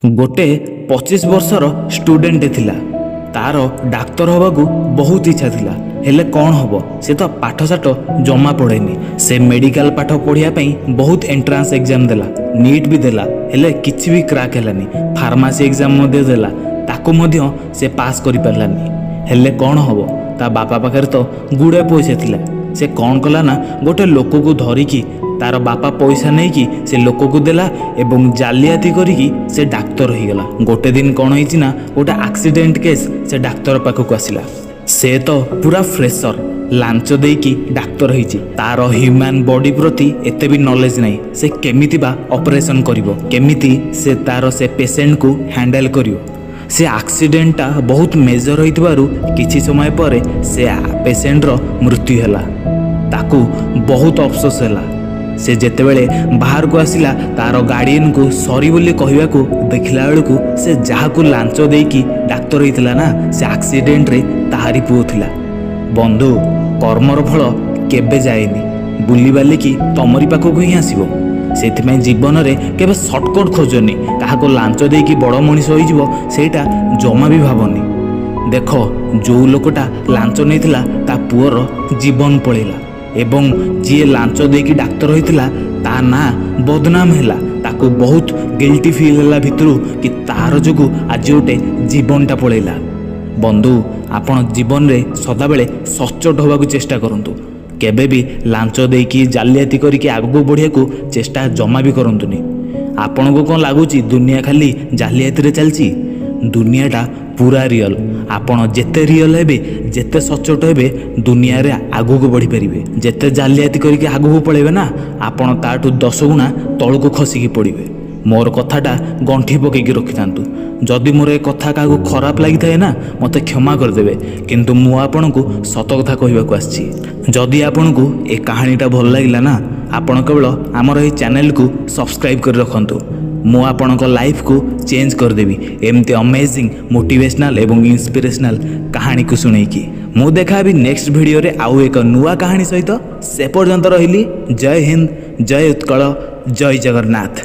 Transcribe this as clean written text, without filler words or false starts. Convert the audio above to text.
ଗୋଟେ 25 ବର୍ଷର ଷ୍ଟୁଡେଣ୍ଟଟେ ଥିଲା। ତାର ଡାକ୍ତର ହେବାକୁ ବହୁତ ଇଚ୍ଛା ଥିଲା। ହେଲେ କ'ଣ ହେବ, ସେ ତ ପାଠଶାଠ ଜମା ପଢ଼େନି। ସେ ମେଡ଼ିକାଲ ପାଠ ପଢ଼ିବା ପାଇଁ ବହୁତ ଏଣ୍ଟ୍ରାନ୍ସ ଏକ୍ଜାମ୍ ଦେଲା, ନିଟ୍ ବି ଦେଲା, ହେଲେ କିଛି ବି କ୍ରାକ୍ ହେଲାନି। ଫାର୍ମାସି ଏକ୍ଜାମ୍ ମଧ୍ୟ ଦେଲା, ତାକୁ ମଧ୍ୟ ସେ ପାସ୍ କରିପାରିଲାନି। ହେଲେ କ'ଣ ହେବ, ତା ବାପା ପାଖରେ ତ ଗୁଡ଼ାଏ ପଇସା ଥିଲା। ସେ କ'ଣ କଲା ନା, ଗୋଟେ ଲୋକକୁ ଧରିକି ତାର ବାପା ପଇସା ନେଇକି ସେ ଲୋକକୁ ଦେଲା ଏବଂ ଜାଲିଆତି କରିକି ସେ ଡାକ୍ତର ହେଇଗଲା। ଗୋଟେ ଦିନ କ'ଣ ହେଇଛି ନା, ଗୋଟେ ଆକ୍ସିଡେଣ୍ଟ କେସ୍ ସେ ଡାକ୍ତର ପାଖକୁ ଆସିଲା। ସେ ତ ପୁରା ଫ୍ରେସର, ଲାଞ୍ଚ ଦେଇକି ଡାକ୍ତର ହେଇଛି। ତାର ହ୍ୟୁମାନ୍ ବଡି ପ୍ରତି ଏତେ ବି ନଲେଜ ନାହିଁ। ସେ କେମିତି ବା ଅପରେସନ୍ କରିବ, କେମିତି ସେ ତାର ସେ ପେସେଣ୍ଟକୁ ହ୍ୟାଣ୍ଡେଲ୍ କରିବ? ସେ ଆକ୍ସିଡେଣ୍ଟଟା ବହୁତ ମେଜର ହେଇଥିବାରୁ କିଛି ସମୟ ପରେ ସେ ପେସେଣ୍ଟର ମୃତ୍ୟୁ ହେଲା। ତାକୁ ବହୁତ ଅଫସୋସ ହେଲା। ସେ ଯେତେବେଳେ ବାହାରକୁ ଆସିଲା ତାର ଗାର୍ଡ଼ିଆନକୁ ସରି ବୋଲି କହିବାକୁ, ଦେଖିଲା ବେଳକୁ ସେ ଯାହାକୁ ଲାଞ୍ଚ ଦେଇକି ଡାକ୍ତର ହେଇଥିଲା ନା, ସେ ଆକ୍ସିଡେଣ୍ଟରେ ତାହାରି ପୁଅ ଥିଲା। ବନ୍ଧୁ, କର୍ମର ଫଳ କେବେ ଯାଏନି, ବୁଲିବାଲିକି ତମରି ପାଖକୁ ହିଁ ଆସିବ। ସେଥିପାଇଁ ଜୀବନରେ କେବେ ସର୍ଟକଟ୍ ଖୋଜନି। କାହାକୁ ଲାଞ୍ଚ ଦେଇକି ବଡ଼ ମଣିଷ ହୋଇଯିବ, ସେଇଟା ଜମା ବି ଭାବନି। ଦେଖ, ଯେଉଁ ଲୋକଟା ଲାଞ୍ଚ ନେଇଥିଲା ତା ପୁଅର ଜୀବନ ପଳେଇଲା ଏବଂ ଯିଏ ଲାଞ୍ଚ ଦେଇକି ଡାକ୍ତର ହୋଇଥିଲା ତା ନାଁ ବଦନାମ ହେଲା। ତାକୁ ବହୁତ ଗିଲ୍ଟି ଫିଲ୍ ହେଲା ଭିତରୁ କି ତାର ଯୋଗୁଁ ଆଜି ଗୋଟେ ଜୀବନଟା ପଳେଇଲା। ବନ୍ଧୁ, ଆପଣ ଜୀବନରେ ସଦାବେଳେ ସଚ୍ଚୋଟ ହେବାକୁ ଚେଷ୍ଟା କରନ୍ତୁ। କେବେ ବି ଲାଞ୍ଚ ଦେଇକି ଜାଲିଆତି କରିକି ଆଗକୁ ବଢ଼ିବାକୁ ଚେଷ୍ଟା ଜମା ବି କରନ୍ତୁନି। ଆପଣଙ୍କୁ କ'ଣ ଲାଗୁଛି ଦୁନିଆ ଖାଲି ଜାଲିଆତିରେ ଚାଲିଛି? ଦୁନିଆଟା ପୁରା ରିଅଲ୍। ଆପଣ ଯେତେ ରିଅଲ୍ ହେବେ, ଯେତେ ସଚ୍ଚୋଟ ହେବେ, ଦୁନିଆରେ ଆଗକୁ ବଢ଼ିପାରିବେ। ଯେତେ ଜାଲିଆତି କରିକି ଆଗକୁ ପଳେଇବେ ନା, ଆପଣ ତାଠୁ 10 ଗୁଣା ତଳକୁ ଖସିକି ପଡ଼ିବେ। ମୋର କଥାଟା ଗଣ୍ଠି ପକେଇକି ରଖିଥାନ୍ତୁ। ଯଦି ମୋର ଏ କଥା କାହାକୁ ଖରାପ ଲାଗିଥାଏ ନା, ମୋତେ କ୍ଷମା କରିଦେବେ, କିନ୍ତୁ ମୁଁ ଆପଣଙ୍କୁ ସତ କଥା କହିବାକୁ ଆସିଛି। ଯଦି ଆପଣଙ୍କୁ ଏ କାହାଣୀଟା ଭଲ ଲାଗିଲା ନା, ଆପଣ କେବଳ ଆମର ଏହି ଚ୍ୟାନେଲକୁ ସବସ୍କ୍ରାଇବ୍ କରି ରଖନ୍ତୁ। ମୁଁ ଆପଣଙ୍କ ଲାଇଫକୁ ଚେଞ୍ଜ କରିଦେବି ଏମିତି ଅମେଜିଂ ମୋଟିଭେସନାଲ୍ ଏବଂ ଇନ୍ସପିରେସନାଲ୍ କାହାଣୀକୁ ଶୁଣେଇକି। ମୁଁ ଦେଖା ହେବି ନେକ୍ସଟ ଭିଡ଼ିଓରେ ଆଉ ଏକ ନୂଆ କାହାଣୀ ସହିତ। ସେ ପର୍ଯ୍ୟନ୍ତ ରହିଲି। ଜୟ ହିନ୍ଦ, ଜୟ ଉତ୍କଳ, ଜୟ ଜଗନ୍ନାଥ।